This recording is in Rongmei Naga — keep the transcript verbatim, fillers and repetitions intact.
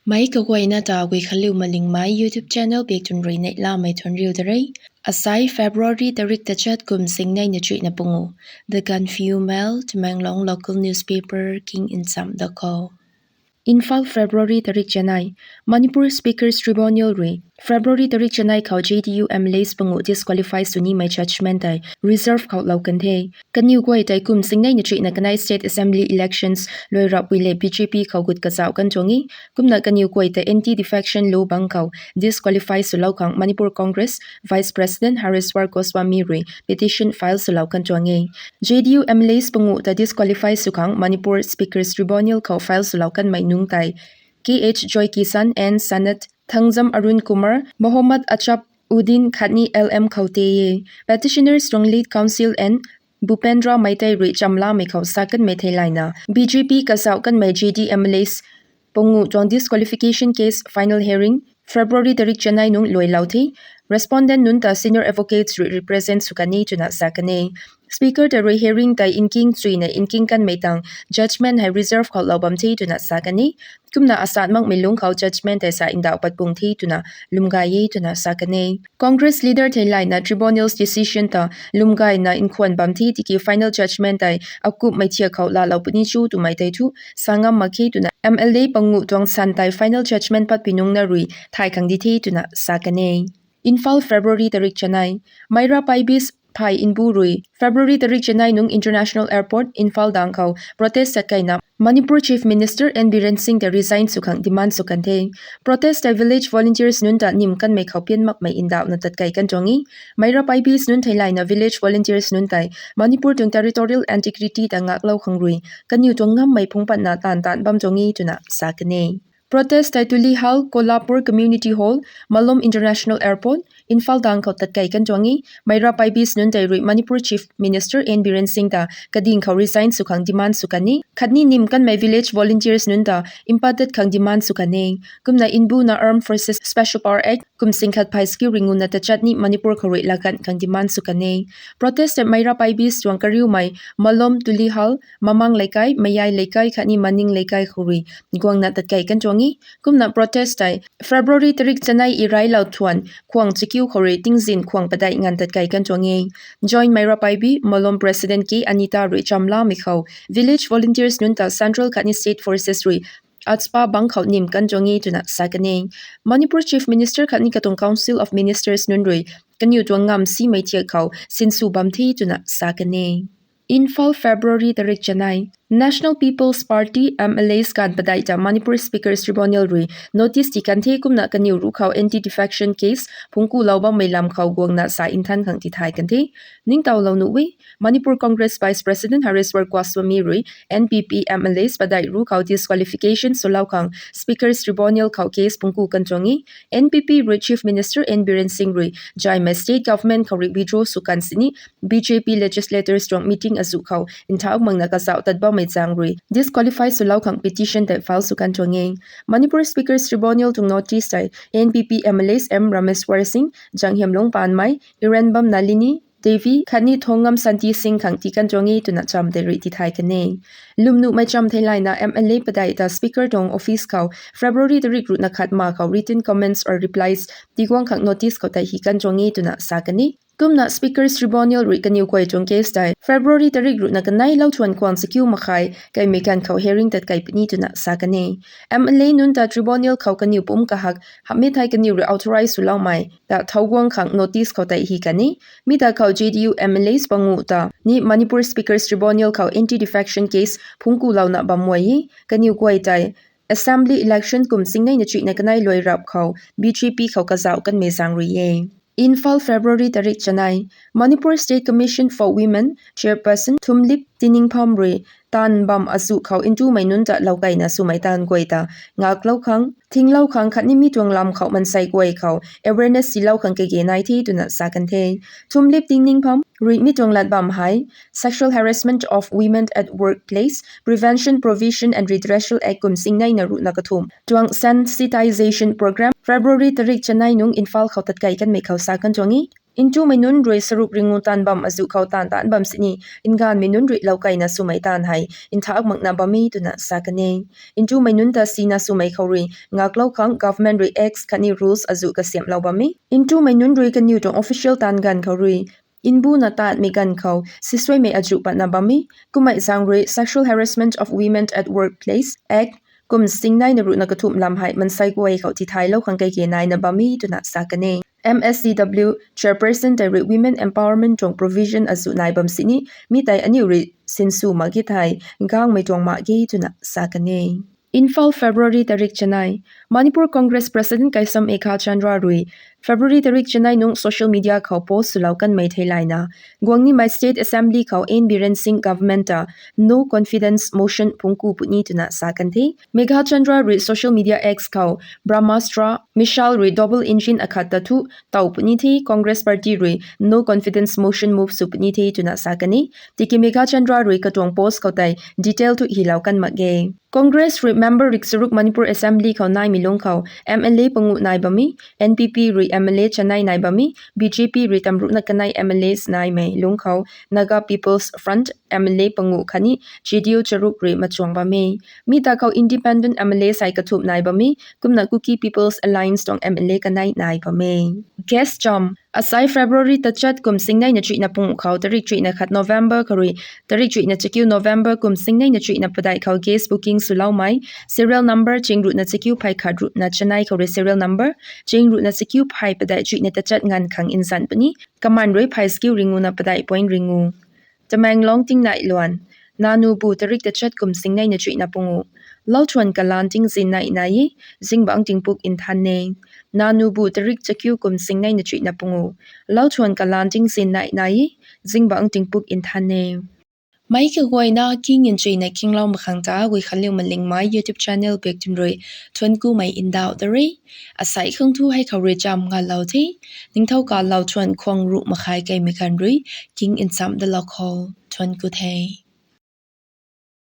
Mei kaguayna ta Guikhanliu Malingmei YouTube channel bak tun rui neihlamei thuanc riu da re. Asai February tarik tachat kum singneina chuihna pangu. The Gaanphiu Mail, Tamenglong local newspaper king nchamh da khou. Imphal, February tarik chanei. Manipur Speakers Tribunal rui February tarik chanei khou J D U M L As pangu disqualify sw nimei judgment tei reserve khou lou kan the. Kaniw guay tei kum singneina chuihna kanei state assembly elections luai rapui le B J P khou gut kazauh kan tuang e. Kumna kaniw guay tei anti-defection law bang khou disqualify swlou khang Manipur Congress Vice President Hariswar Goswami rui petition file swlou kan tuang e. J D U M L As pangu ta disqualify sw khang Manipur Speakers Tribunal khou file swlou kanmei nungc tei K H Joykisan, N Sanat, Thangjam Arun Kumar, Mohammad Achab Uddin khatni L M Khoute e. Petitioners tuang lead counsel N Bhupendra Meitei rui chamlamei khou sa kanmei theilayna B J P kazauh kanmei J D M L As pangu tuang disqualification case final hearing February tarik chanei nung luailou the. Respondent nunc ta senior advocates rui represent sw kan e twna sa kan e. Speaker ta rui hearing tei nking chuina nking kanmei tang judgment hei reserve khou lou bam the twna sa kan e. Kumna asat makmei lungc khou judgment tei sa ndauh pat pung the twna lwmgay e twna sa kan e. Congress leader theilayna tribunal's decision ta lwmgayna nkhwan bam the tiki final judgment tei akumhmei thiak khou laalou puni cho twmei tei thu sa ngam mak khe twna M L A pangu tuang san tei final judgment patpui nungc na rui thay khang di the twna sa kan e. Imphal, February tarik chanei. Meira Paibis phey nbu rui February tarik chanei nung International Airport Imphal dang khou protest tatkeina Manipur Chief Minister N Biren Singh ta resign sw khang demand sw kan the. Protest tei village volunteers nunc ta nim kanmei khou pian makmei ndauhna tatkei kan tuang e. Meira Paibis nunc theilayna village volunteers nunc tei Manipur tuang territorial integrity ta ngaklou khang rui kaniw tuang ngammei phungc patna taanv taanv bam tuang e twna sa kan e. Protest tei Tulihal, Kolhapur Community Hall, Malom International Airport, Imphal dang khou tatkei kan tuang e. Meira Paibis nunc tei rui Manipur Chief Minister N Biren Singh ta kading khou resign sw khang demand sw kan e. Khatni nim kanmei village volunteers nunc ta mpat dat khang demand sw kan e. Kumna mbuna Armed Forces Special Power Act kum singkhat phey skiu ringuna tachat ni Manipur khou rui lagan khang demand sw kan e. Protest tei Meira Paibis tuang kariumei Malom, Tulihal, Mamang Leikai, Mayai Leikai khatni Maning Leikai khou rui guangna tatkei kan tuang e. Kumna protest tei February tarik chanei irailou thuan khwang chakiu khou rui tingzin khwang padeih nganv tatkei kan tuang e. Joint Meira Paibi Malom President K Anita rui chamlamei khou village volunteers nunc ta central khatni state forces rui AFSPA bang khou nim kan tuang e twna sa kan e. Manipur Chief Minister khatni katuang Council of Ministers nunc rui kaniw tuang ngam simei thiak khou sinsw bam the twna sa kan e. Imphal, February tarik chanei. National People's Party M L As ganv padeih ta Manipur Speakers Tribunal rui notice ti kan the. Kumna kaniw ruc khou anti-defection case phungc kulou bammei lam khou guangna sa nthan khang tithay kan the. Ningtowlou nuh e, Manipur Congress Vice President Hariswar Goswami rui N P P M L As padeih ruc khou disqualification swlou khang Speakers Tribunal khou case phungc ku kan tuang e. N P P rui Chief Minister N Biren Singh rui jaimei state government khou rui withdraw sw kan sini B J P legislators tuang meeting azuh khou nthau makna kazauh tat bammei zaeng rui disqualify swlou khang petition tei file sw kan tuang e. Manipur Speakers Tribunal tuang notice tei N P P M L As M Rameshwar Singh, Janghiamlung Panmei, Iranbam Nalini Devi khatni Thongam Santi Singh khang ti kan tuang e twna cham tei rui tithay kan e. Lwmnuhmei cham theilayna M L A padeih ta Speaker tuang office khou February tarik ruhna khat ma khou written comments or replies tiguang khang notice khou tei hi kan tuang e twna sa kan e. Kumna Speakers Tribunal rui kaniw guay tuang case tei February tarik ruhna kaneilou thuan khwang chakiu makhai kaimei ganv khou hearing tatkei puni twna sa kan e. M L A nunc ta tribunal khou kaniw pumc kahak hamhmei thei kaniw rui authorize swloumei ta thau guang khang notice khou tei hi kan e. Mi ta khou J D U M L As panguh ta ni Manipur Speakers Tribunal khou anti-defection case phungc kulouna bam e. Kaniw guay tei Assembly election kum singneina chuihna kanei luai rap khou B J P khou kazauh kanmei zaeng rui e. Imphal, February tarik chanei. Manipur State Commission for Women Chairperson Thumlip Tiningpham rui taanv bam azuh khou ntumei nunc ta loukeina swmei taanv guay ta ngaklou khang, thinglou khang khatni mi tuang lam khou mansei guay khou awareness tiilou khang kage nai the twna sa kan the. Thumlip Tiningpham rui mi tuang lat bam hei Sexual Harassment of Women at Workplace, Prevention, Provision and Redressal Act kum singneina ruhna kathumh tuang sensitization program February tarik chanei nung Imphal khou tatkei kanmei khou sa kan tuang e. Ntumei nunc rui saruk ringu taanv bam azuh khou taanv taanc bam sini, nganvmei nunc rui lou keyna swmei taanv hei nthak makna bam e twna sa kan e. Ntumei nunc ta sina swmei khou rui ngaklou khang government rui acts khatni rules azuh kasiamhlou bam e. Ntumei nunc rui kaniw tuang official taanv ganv khou rui nbuna taanvmei ganv khou sisuaimei azuh patna bam e. Kummei zaeng rui Sexual Harassment of Women at Workplace Act kum singneina ruhna kathumh lam hei mansei guay khou tithaylou khang kei ke naina bam e twna sa kan e. M S C W chairperson tei rui women empowerment tuang provision azuh nai bam sini, mi tei aniu rui sinsw mak ge thei, gangmei tuang mak ge twna sa kan e. Imphal, February tarik chanei. Manipur Congress President Keisham Meghachandra rui February tarik chanei nung social media khou post swlou kanmei theilayna, guangnimei State Assembly khou N Biren Singh government ta no confidence motion phungc ku puni twna sa kan the. Meghachandra rui social media X khou Brahmastra missile rui double engine akhat ta thu tow puni the. Congress party rui no confidence motion move sw puni the twna sa kan e. Tiki Meghachandra rui katuang post khou tei detail thu hilou kan mak ge. Congress rui member rik charuk Manipur Assembly khou naimei lungc khou M L A panguh nai bam e. N P P rui M L A chanei nai bam e. B J P rui tamruhna kanei M L As naimei lungc khou Naga People's Front M L A panguh khatni J D U charuk rui machuang bam e. Mi ta khou independent M L As hei kathumh nai bam e. Kumna Kuki People's Alliance tuang M L A kanei nai bam e. Guest cham. Asai February tachat kum singneina chuihna panguh khou tarik chuihna khat November khou rui tarik chuihna chakiu November kum singneina chuihna padeih khou guest booking swloumei serial number chingruhna chakiu phey khat ruhna chanei khou rui serial number chingruhna chakiu phey padeih chuihna tachat nganv khang nzan puni. Kaman rui phey chakiu ringuna padeih point ringu. Tamenglong tingnai luan. Nanubu tarik tachat kum singneina chuihna panguh. Lauthuan kalan tingzin nai nai e, zingbangc tingpuk nthan e. Nanubu tarik chakiu kum singneina chuihna panguh. Lauthuan kalan tingzin nai nai e, zingbangc tingpuk nthan e. Meic kaguayna king nchuina kinglou mak khang ta Guikhanliu Malingmei YouTube channel bak tun rui thuanc kumei ndauh ta re. Asai khang thu hei khou rui cham ngalou the. Ningthouka lauthuan khwang ruh makhai keimei khan rui king nchamh dalou khou thuanc ku the.